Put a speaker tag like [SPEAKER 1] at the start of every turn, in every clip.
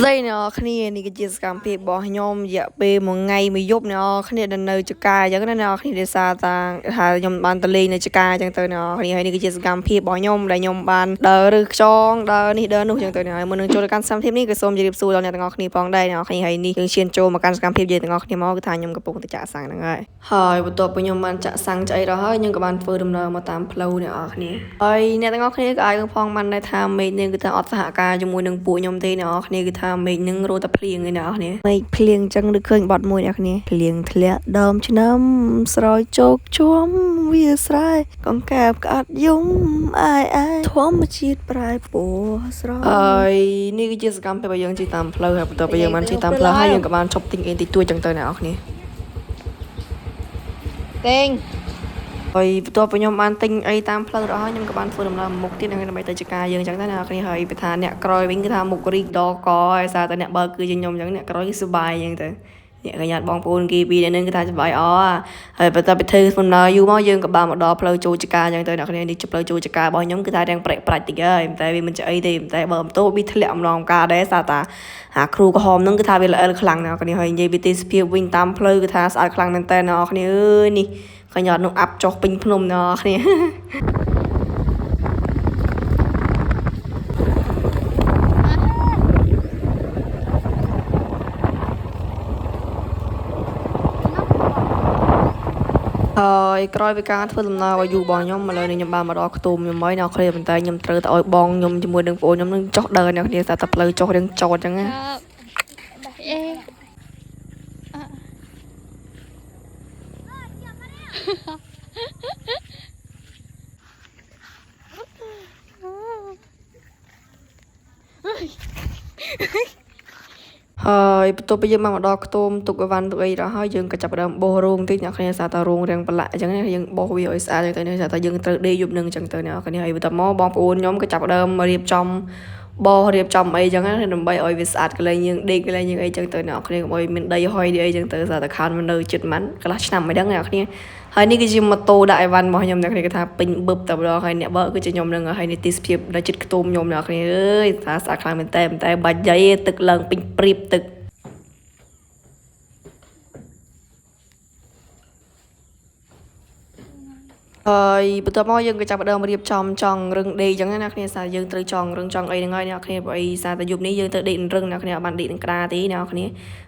[SPEAKER 1] ស្ដីអ្នកនរគ្នានេះគឺជាសកម្មភាពរបស់ខ្ញុំរយៈពេលមួយថ្ងៃមួយយប់អ្នកនរគ្នាដែលនៅចកាអញ្ចឹងណាអ្នកនរគ្នាដោយសារតាថាខ្ញុំបានទៅលេងនៅចកាអញ្ចឹងទៅអ្នកនរគ្នាហើយនេះគឺជាសកម្មភាពរបស់ខ្ញុំដែលខ្ញុំបានដើររើសខ្យងដើរនេះដើរនោះអញ្ចឹងទៅហើយមុននឹងចូលទៅកាន់សកម្មភាពនេះក៏សូមជម្រាបសួរដល់អ្នកទាំងអស់គ្នាផងដែរអ្នកនរគ្នាហើយនេះយើងឈានចូលមកកាន់សកម្មភាពយើងទាំងអស់គ្នាមកគឺថាខ្ញុំកំពុងតែចាក់សាំងហ្នឹងហើយហើយបន្ទាប់ពីខ្ញុំបានចាក់សាំងឆ្អីដល់ហើយខ្ញុំក៏បានធ្វើដំណើរមកតាមផ្លូវអ្នកនរគ្នាហើយអ្នកទាំងអស់គ្នាក៏អាចនឹងផងបានដែរថាមេឃនេះគឺថាអត់សហការជាមួយនឹងពួកខ្ញុំទេអ្នកនរគ្នាគឺថាមេឃនឹងរត់តែភ្លៀងឯអ្នកនរគ្នាមេឃភ្លៀងអញ្ចឹងដូចឃើញបត់មួយអ្នកនរគ្នាភ្លៀងធ្លាក់ដើមឆ្នាំស្រោចជោកជុំវាស្រែកង្កែបក្អាត់យំអាយអាយធម្មជាតិប្រែពណ៌ស្រស់ហើយនេះគឺជាសកម្មភាពរបស់យើងជិះតាមផ្លូវហើយបន្ទាប់ពីយើងបានជិះតាមផ្លូវហើយយើងក៏បានឈប់ទិញអីតិចតួចអញ្ចឹងទៅអ្នកនរគ្នា
[SPEAKER 2] ទេង
[SPEAKER 1] ហើយបន្ទាប់ពីខ្ញុំបានទិញអីតាមផ្លូវដល់ហើយខ្ញុំក៏បានធ្វើដំណើរមុខទៀតដើម្បីទៅចការយើងអញ្ចឹងដែរអ្នកនរគ្នាហើយបើថាអ្នកក្រោយវិញគឺថាមុខរីកដល់កហើយសារតែអ្នកបើគឺជាខ្ញុំអញ្ចឹងអ្នកក្រោយគឺសប្បាយអញ្ចឹងទៅអ្នកកញ្ញាបងប្អូនគេពីរនាក់ហ្នឹងគឺថាសប្បាយអហើយបន្ទាប់ពីធ្វើដំណើរយូរមកយើងក៏បានមកដល់ផ្លូវចូលចការអញ្ចឹងទៅអ្នកគ្នានេះជាផ្លូវចូលចការរបស់ខ្ញុំគឺថារាងប្រេកប្រាច់តិចហើយតែវាមិនជាអីទេតែបើម៉ូតូវាធ្លាក់ម្ដងកាដែរសារតាអាគ្រូក្រហមហ្នឹងគឺថាវាល្អិលខ្លាំងអ្នកគ្នាហើយនិយាយពីទេសភាពវិញតាមផ្លូវគឺថាស្អាតខ្លាំងមែនតើអ្នកគ្នាអើយនេះ កញ្ញានោះអាប់ចុះពេញភ្នំអ្នកគ្នា ហើយក្រោយពីការធ្វើដំណើររបស់យូររបស់ខ្ញុំឥឡូវនេះខ្ញុំបានមកដល់ខ្ទមខ្ញុំហើយអ្នកគ្នាប៉ុន្តែខ្ញុំត្រូវតែឲ្យបងខ្ញុំជាមួយនឹងប្អូនខ្ញុំនឹងចុះដើរអ្នកគ្នាស្អាតតែផ្លូវចុះរៀងចតអញ្ចឹងណា
[SPEAKER 2] អេ
[SPEAKER 1] ហើយបន្ទាប់ពីយើងបានមកដល់ខ្ទមទុកអីវ៉ាន់ទុកអីដល់ហើយយើងក៏ចាប់ផ្ដើមបោះរោងតិចអ្នកគ្នាស្អាតតែរោងរាងប្រឡាក់អញ្ចឹងណាយើងបោះវាឲ្យស្អាតអញ្ចឹងទៅនេះស្អាតតែយើងត្រូវដេកយប់នឹងអញ្ចឹងទៅអ្នកគ្នាហើយបន្ទាប់មកបងប្អូនខ្ញុំក៏ចាប់ផ្ដើមរៀបចំបោះរៀបចំអីអញ្ចឹងណាដើម្បីឲ្យវាស្អាតកន្លែងយើងដេកកន្លែងយើងអីអញ្ចឹងទៅអ្នកគ្នាកុំឲ្យមានដីហុយដីអីអញ្ចឹងទៅស្អាតតែខានមកនៅចិត្តមិនកន្លះឆ្នាំមិនដឹងអ្នកគ្នាហើយនេះគឺជាម៉ូតូដាក់អីវ៉ាន់របស់ខ្ញុំអ្នកគ្នាគេថាពេញបឹបតែម្ដងហើយអ្នកបើគឺជាខ្ញុំនឹងហើយនេះទេសភាពដែលចិត្តខ្ទមខ្ញុំអ្នកគ្នាអើយថាស្អាតខ្លាំងមែនតើតែបាច់យាយទឹកឡើងពេញព្រៀបទឹក ហើយបន្ទាប់មកយើងក៏ចាប់ផ្ដើមរៀបចំចង់រឹងដេកអញ្ចឹងណាគ្នាសារយើងត្រូវចង់រឹងចង់អីហ្នឹងហើយអ្នកគ្នាព្រោះអីសារតែយប់នេះយើងទៅដេករឹងអ្នកគ្នាអត់បានដេកនឹងក្តារទេអ្នកគ្នា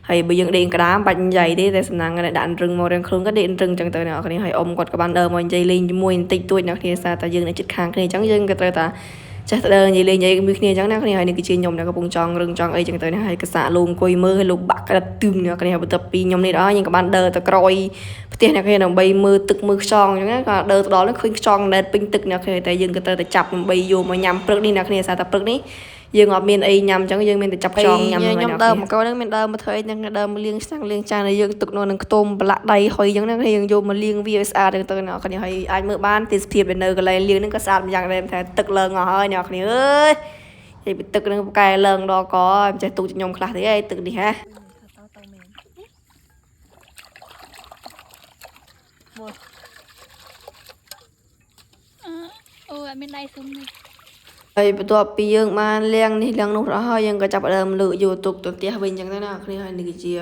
[SPEAKER 1] ហើយបើយើងដេកក្តារមិនបាច់និយាយទេតែសំណាងតែដាក់រឹងមករឹងខ្លួនក៏ដេករឹងអញ្ចឹងទៅអ្នកគ្នាហើយអ៊ំគាត់ក៏បានដើរមកនិយាយលេងជាមួយបន្តិចតួចអ្នកគ្នាសារតែយើងនៅជិតខាងគ្នាអញ្ចឹងយើងក៏ត្រូវតែចេះតែដើរនិយាយលេងនិយាយមួយគ្នាអញ្ចឹងណាគ្នាហើយនេះគឺជាខ្ញុំដែលកំពុងចង់រឹងចង់អីអញ្ចឹងទៅណាហើយកសាកលោកអង្គុយមើលហើយលោកបាក់ក្រិតទឹងអ្នកគ្នាហើយបន្ទាប់ពីខ្ញុំនេះដល់យើងក៏បានដើរទៅក្រោយ ផ្ទះអ្នកគ្នាដើម្បីមើលទឹកមើលខ្យងអញ្ចឹងណាក៏ដើរទៅដល់ហ្នឹងឃើញខ្យងណែតពេញទឹកអ្នកគ្នាតែយើងក៏ត្រូវតែចាប់ដើម្បីយកមកញ៉ាំព្រឹកនេះអ្នកគ្នាសារតែព្រឹកនេះយើងអត់មានអីញ៉ាំអញ្ចឹងយើងមានតែចាប់ខ្យងញ៉ាំហ្នឹងខ្ញុំដើរមកកោហ្នឹងមានដើរមកធ្វើអីហ្នឹងដើរមកលាងឆ្នាំងលាងចានហើយយើងទុកនៅនឹងខ្ទមប្រឡាក់ដៃហុយអញ្ចឹងណាយើងយកមកលាងវាឲ្យស្អាតអញ្ចឹងទៅអ្នកគ្នាហើយអាចមើលបានទេសភាពដែលនៅកន្លែងលាងហ្នឹងក៏ស្អាតម្យ៉ាងដែរតែទឹកឡើងអស់ហើយអ្នកគ្នាអើយនិយាយពីទឹកហ្នឹងកែឡើងដល់កហើយមិនចេះទូចខ្ញុំខ្លះទេអីទឹកនេះហ៎
[SPEAKER 2] អូអត់មានដៃសុំនេះ
[SPEAKER 1] ហើយបន្ទាប់ពីយើងបានលាងនេះលាងនោះដល់ហើយយើងក៏ចាប់ផ្ដើមលើកយកទុកទៅផ្ទះវិញអញ្ចឹងទៅណាអ្នកគ្នាហើយនេះគឺជា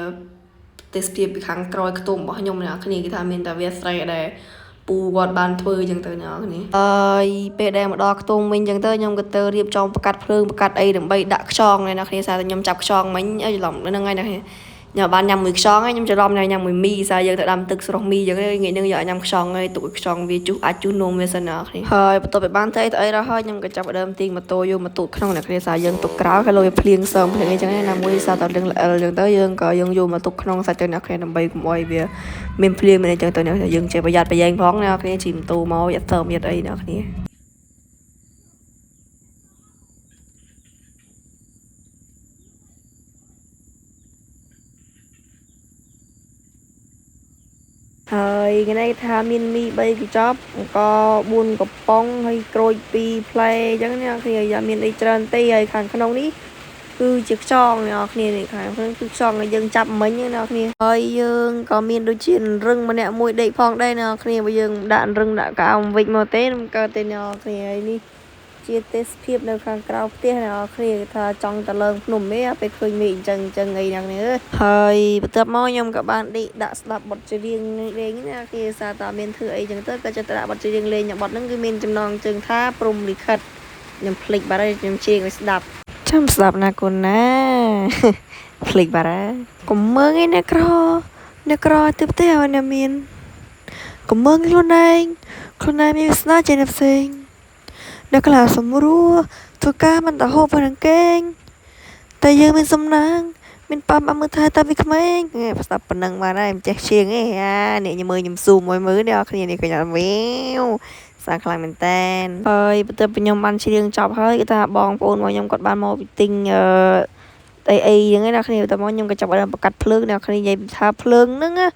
[SPEAKER 1] ទេសភាពពីខាងក្រោយខ្ទមរបស់ខ្ញុំអ្នកគ្នាគេថាមានតែវាស្រែដែលពូគាត់បានធ្វើអញ្ចឹងទៅអ្នកគ្នាហើយពេលដែលមកដល់ខ្ទមវិញអញ្ចឹងទៅខ្ញុំក៏ទៅរៀបចំប្រកាត់ភ្លើងប្រកាត់អីដើម្បីដាក់ខ្យងអ្នកគ្នាសារតែខ្ញុំចាប់ខ្យងមិញអីច្រឡំហ្នឹងហើយអ្នកគ្នាខ្ញុំបានញ៉ាំមួយខ្យងហើយខ្ញុំច្រឡំញ៉ាំមួយមីសារយើងទៅដាំទឹកស្រស់មីអញ្ចឹងថ្ងៃហ្នឹងយកញ៉ាំខ្យងហើយទុកឲ្យខ្យងវាជុះអាចជុះនំវាសិនអ្នកគ្នាហើយបន្ទាប់ពីបានទៅអីដល់ហើយខ្ញុំក៏ចាប់ផ្ដើមទាញម៉ូតូយកមកទូតក្នុងអ្នកគ្នាសារយើងទុកក្រៅហើយលោវាភ្លៀងសើមភ្លៀងអីចឹងណាមួយសារតែរឿងល្អិលអញ្ចឹងទៅយើងក៏យើងយកមកទុកក្នុងសាច់ទៅអ្នកគ្នាដើម្បីកុំឲ្យវាមានភ្លៀងមានអីចឹងទៅអ្នកគ្នាយើងចេះប្រយ័ត្នប្រយែងផងអ្នកគ្នាជិះម៉ូតូមកយ៉ាត់សើមយ៉ាត់អីអ្នកគ្នា ហើយថ្ងៃនេះគេថាមានមី3កញ្ចប់អង្គ4កំប៉ុងហើយក្រូច2ផ្លែអញ្ចឹងអ្នកគ្នាយ៉ាមានអីច្រើនទេហើយខាងក្នុងនេះគឺជាខ្យងអ្នកគ្នានេះខាងក្នុងគឺខ្យងដែលយើងចាប់មិញហ្នឹងអ្នកគ្នាហើយយើងក៏មានដូចជារឹងម្នាក់មួយដេកផងដែរអ្នកគ្នាបើយើងដាក់រឹងដាក់កៅវិញមកទេមិនកើតទេអ្នកគ្នាហើយនេះ ជាទេសភាពនៅខាងក្រៅផ្ទះអ្នកនរគ្នាគេថាចង់ទៅឡើងភ្នំទេពេលឃើញមេឃអញ្ចឹងអញ្ចឹងអីអ្នកនេះហើយបន្ទាប់មកខ្ញុំក៏បានដេកដាក់ស្ដាប់បទចម្រៀងលេងណាគេសារតាមានធ្វើអីចឹងទៅក៏ចិត្តដាក់បទចម្រៀងលេងបទហ្នឹងគឺមានចំណងជើងថាព្រំលិខិតខ្ញុំភ្លេចបាត់ហើយខ្ញុំជៀងឲ្យស្ដាប់ចាំស្ដាប់ណាកូនណា ភ្លេចបាត់ហើយកុំមើងឯអ្នកក្រអ្នកក្រទៅផ្ទះឲ្យអ្នកមានកុំមើងខ្លួនឯងខ្លួនឯងមានវាសនាជាអ្នកផ្សេងអ្នកខ្លះសម្រួលធ្វើការមិនទៅហូបប៉ុណ្ណឹងគេងតែយើងមានសំណាងមានប៉ាម៉ាក់មើលថែតាពីក្មេងស្ដាប់ប៉ុណ្ណឹងបានហើយមិនចេះជាងទេអានេះខ្ញុំមើលខ្ញុំស៊ូមមួយមើលអ្នកគ្នានេះឃើញអត់វ៉ាវសាខ្លាំងមែនតែនហើយបន្ទាប់ពីខ្ញុំបានច្រៀងចប់ហើយគឺថាបងប្អូនរបស់ខ្ញុំគាត់បានមកពីទិញអឺអីអីហ្នឹងណាគ្នាតែមកខ្ញុំក៏ចាប់បានប្រកាត់ភ្លើងអ្នកគ្នានិយាយថាភ្លើងហ្នឹងនិ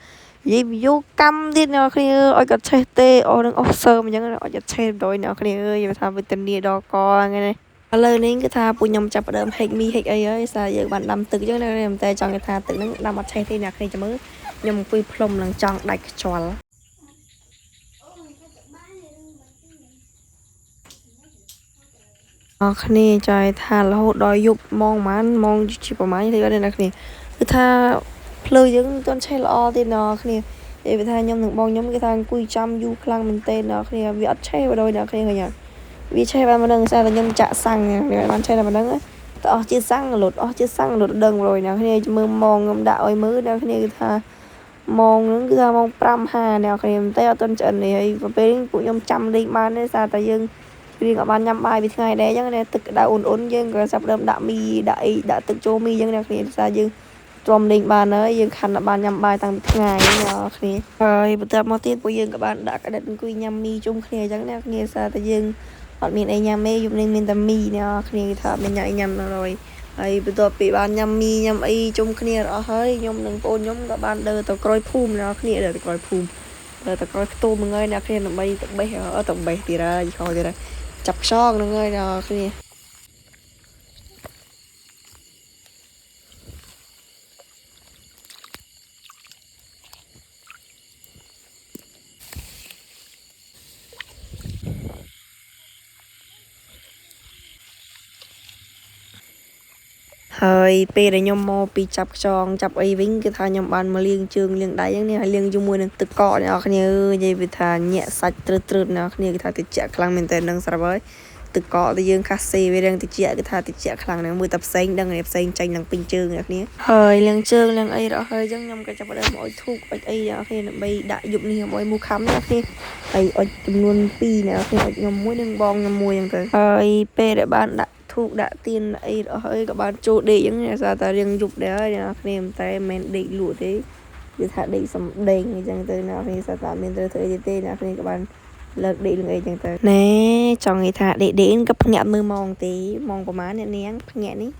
[SPEAKER 1] យាយយកកម្មទៀតអ្នកគ្នាឲ្យគាត់ឆេះទេអស់នឹងអស់សើមអញ្ចឹងឲ្យគាត់ឆេះដោយអ្នកគ្នាអើយថាវេទនាដល់កហ្នឹងណាឥឡូវនេះគឺថាពួកខ្ញុំចាប់ផ្ដើមហែកមីហែកអីហើយសារយើងបានដាំទឹកអញ្ចឹងណាតែចង់គេថាទឹកហ្នឹងដាំអត់ឆេះទេអ្នកគ្នាចាំមើលខ្ញុំអង្គុយផ្លុំនឹងចង់ដាច់ខ្យល់អរគ្នាចង់ថារហូតដល់យប់ម៉ោងប៉ុន្មានម៉ោងជាប្រហែលទេបាទអ្នកគ្នាគឺថាភ្លើងយើងមិនទាន់ឆេះល្អទេអ្នកគ្នានិយាយថាខ្ញុំនិងបងខ្ញុំគេថាអង្គុយចាំយូរខ្លាំងមែនទែនអ្នកគ្នាវាអត់ឆេះបណ្ដោយអ្នកគ្នាឃើញអត់វាឆេះបានមិនដឹងសារតែខ្ញុំចាក់សាំងបានឆេះតែមិនដឹងតែអស់ជាតិសាំងលុតអស់ជាតិសាំងលុតដឹងបណ្ដោយអ្នកគ្នាមើលម៉ោងខ្ញុំដាក់ឲ្យមើលអ្នកគ្នាគឺថាម៉ោងហ្នឹងគឺថាម៉ោង5:50អ្នកគ្នាតែអត់ទាន់ឆ្អិននេះហើយពេលនេះពួកខ្ញុំចាំលេងបានទេសារតែយើងរៀងអត់បានញ៉ាំបាយពីថ្ងៃដែរអញ្ចឹងទឹកក្តៅអ៊ុនៗយើងក៏ចាប់ដើមដាក់មីដាក់អីដាក់ទឹកចូលមីអញ្ចឹងអ្នកគ្នាសារយើងទ្រាំលេងបានហើយយើងខិនបានញ៉ាំបាយតាំងពីថ្ងៃអ្នកគ្នាហើយបន្ទាប់មកទៀតពួកយើងក៏បានដាក់ក្តិតអង្គុយញ៉ាំមីជុំគ្នាអញ្ចឹងអ្នកគ្នាសារតែយើងអត់មានអីញ៉ាំទេយប់នេះមានតែមីអ្នកគ្នាគេថាមានញ៉ាំអីញ៉ាំដល់ហើយហើយបន្ទាប់ពីបានញ៉ាំមីញ៉ាំអីជុំគ្នាអស់ហើយខ្ញុំនិងប្អូនខ្ញុំក៏បានដើរទៅក្រោយភូមិអ្នកគ្នាដើរទៅក្រោយភូមិដើរទៅក្រោយខ្ទមហ្នឹងហើយអ្នកគ្នាដើម្បីទៅបេះអត់ទៅបេះទៀតហើយខោទៀតហើយចាប់ខ្យងហ្នឹងហើយអ្នកគ្នាហើយពេលដែលខ្ញុំមកពីចាប់ខ្យងចាប់អីវិញគឺថាខ្ញុំបានមកលាងជើងលាងដៃហ្នឹងនេះហើយលាងជាមួយនឹងទឹកកកអ្នកគ្នាអើយនិយាយវាថាញាក់សាច់ត្រើតៗអ្នកគ្នាគឺថាត្រជាក់ខ្លាំងមែនតើនឹងស្រាប់ហើយទឹកកកដែលយើងខាសេវារឿងត្រជាក់គឺថាត្រជាក់ខ្លាំងហ្នឹងមើលតែផ្សេងដឹងផ្សេងចេញនឹងពេញជើងអ្នកគ្នាហើយលាងជើងលាងអីរស់ហើយអញ្ចឹងខ្ញុំក៏ចាប់ផ្ដើមអុជធូបអុជអីអ្នកគ្នាដើម្បីដាក់យប់នេះឲ្យមូខំអ្នកគ្នាហើយអុជចំនួន2អ្នកគ្នាអុជខ្ញុំមួយនិងបងខ្ញុំមួយអញ្ចឹងទៅហើយពេលដែលបានដាក់ធូបដាក់ទៀនអីអស់ហើយក៏បានចូលដេកអញ្ចឹងសារតែរៀងយប់ដែរហើយអ្នកគ្នាតែមិនមែនដេកលក់ទេគឺថាដេកសំដេងអញ្ចឹងទៅអ្នកគ្នាសារតែមានត្រូវធ្វើអីទេអ្នកគ្នាក៏បានលើកដេកលងអីចឹងទៅណែចង់និយាយថាដេកដេកក៏ភ្ញាក់មើលម៉ោងទេម៉ោងប្រហែលអ្នកនាងភ្ញាក់នេះ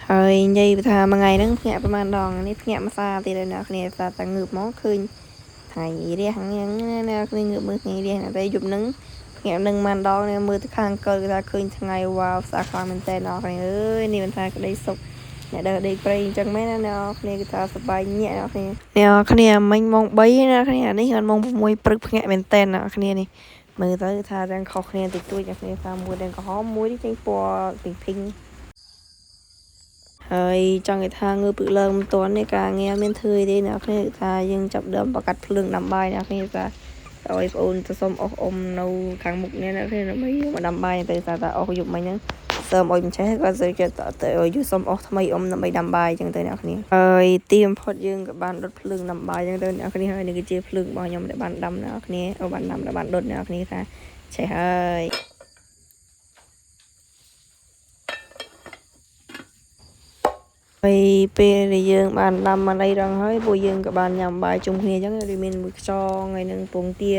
[SPEAKER 1] ហើយនិយាយថាមួយថ្ងៃហ្នឹងភ្ញាក់ប្រហែលដងនេះភ្ញាក់មួយសាទៀតហើយអ្នកគ្នាសារតែងើបមកឃើញថ្ងៃរះហ្នឹងអ្នកគ្នាងើបមើលថ្ងៃរះតែយប់ហ្នឹងភ្ញាក់នឹងបានដងនេះមើលទៅខាងកើតគេថាឃើញថ្ងៃវ៉ាវស្អាតខ្លាំងមែនតើអ្នកគ្នាអើយនេះមិនថាក្តីសុខអ្នកដើរដេកព្រៃអញ្ចឹងមែនណាអ្នកគ្នាគេថាសប្បាយញាក់អ្នកគ្នាអ្នកគ្នាមិញម៉ោង3អ្នកគ្នានេះគាត់ម៉ោង6ព្រឹកភ្ញាក់មែនតើអ្នកគ្នានេះមើលទៅថារាងខុសគ្នាតិចតួចអ្នកគ្នាថាមួយរាងក្រហមមួយនេះចេញពណ៌ពីងភីងហើយចង់គេថាងើបពឹកឡើងមិនទាន់នេះការងារមានធ្វើទេអ្នកគ្នាគេថាយើងចាប់ដើមប្រកាត់ភ្លើងដាំបាយអ្នកគ្នាថាឲ្យបងអូនទៅសុំអស់អ៊ំនៅខាងមុខនេះអ្នកគ្នាដើម្បីមកដាំបាយទៅថាអស់យប់មិញហ្នឹងសើមអុយមិនចេះគាត់ស្អីគេទៅឲ្យយូសុំអស់ថ្មីអ៊ំដើម្បីដាំបាយអញ្ចឹងទៅអ្នកគ្នាហើយទីបំផុតយើងក៏បានដុតភ្លើងដាំបាយអញ្ចឹងទៅអ្នកគ្នាហើយនេះគឺជាភ្លើងរបស់ខ្ញុំដែលបានដាំអ្នកគ្នាបានដាំដែលបានដុតអ្នកគ្នាថាចេះហើយហើយពេលដែលយើងបានដាំបានអីរងហើយពួកយើងក៏បានញ៉ាំបាយជុំគ្នាអញ្ចឹងដូចមានមួយខ្យងហើយនឹងពងទា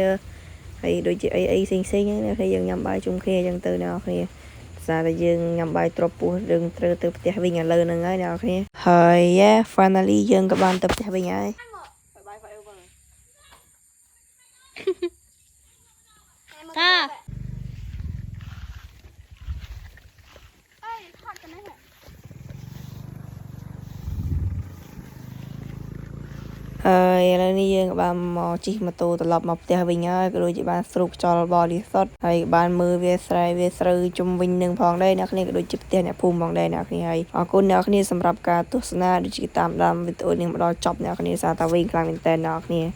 [SPEAKER 1] ហើយដូចជាអីអីផ្សេងផ្សេងហ្នឹងតែយើងញ៉ាំបាយជុំគ្នាអញ្ចឹងទៅអ្នកគ្នាសារតែយើងញ៉ាំបាយទ្របពោះយើងត្រូវទៅផ្ទះវិញឥឡូវហ្នឹងហើយអ្នកគ្នាហើយ yeah finally យើងក៏បានទៅផ្ទះវិញហើយ
[SPEAKER 2] តាអើយថតទៅនេះ
[SPEAKER 1] ហើយឥឡូវនេះយើងក៏បានមកជិះម៉ូតូត្រឡប់មកផ្ទះវិញហើយក៏ដូចជាបានស្រូបខ្យល់បរិសុទ្ធហើយបានមើលវាស្រែវាស្រូវជុំវិញនឹងផងដែរអ្នកគ្នាក៏ដូចជាផ្ទះអ្នកភូមិផងដែរអ្នកគ្នាហើយអរគុណអ្នកគ្នាសម្រាប់ការទស្សនាដូចជាតាមដានវីដេអូនេះមកដល់ចប់អ្នកគ្នាសារតាវិញខ្លាំងមែនតើអ្នកគ្នា។